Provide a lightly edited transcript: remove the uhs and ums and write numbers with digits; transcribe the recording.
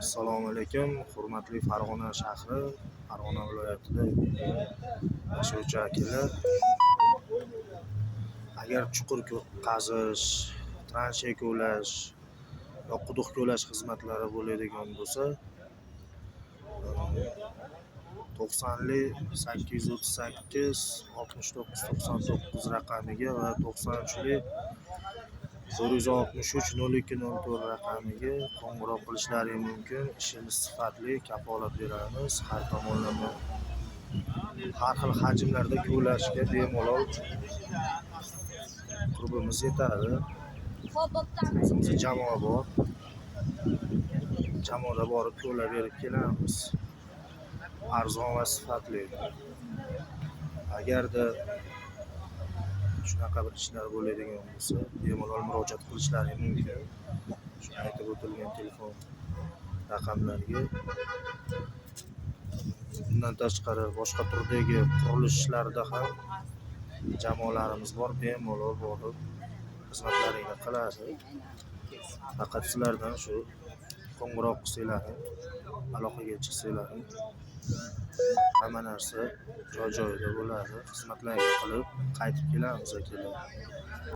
Assalomu alaykum, hurmatli Farg'ona shahri, Farg'ona viloyatida yashovchi akalar. Agar chuqur qazish, transheya kovlash yo quduq kovlash xizmatlari bo'ladigan bo'lsa, 90li 838 69 99 raqamiga va 93li 463 02 04 raqamiga qo'ng'iroq qilishlari mumkin. Ishimiz sifatli, kafolat beramiz. Har tomonlama, har xil hajmlarda kovlashga bemalol qurbimiz yetadi. O'zimizda jamoa bor. Jamoada borib kovlab berib kelamiz. Arzon va sifatli. Agarda shunaqa bir ishlar bo'ladigan bo'lsa, bemalol murojaat qilishlari mumkin. Shu aytib o'tilgan telefon raqamlariga. Bundan tashqari boshqa turdagi qurilish ishlarida ham jamoalarimiz bor, bemalol borib xizmatlaringni qiladi. Faqat sizlardan shu qo'ng'iroq qilsanglaring, aloqaga chiqsanglaring, hamma narsa joy-joyida bo'ladi. Xizmatlaringni qilib qaytib kelamiz, akalar.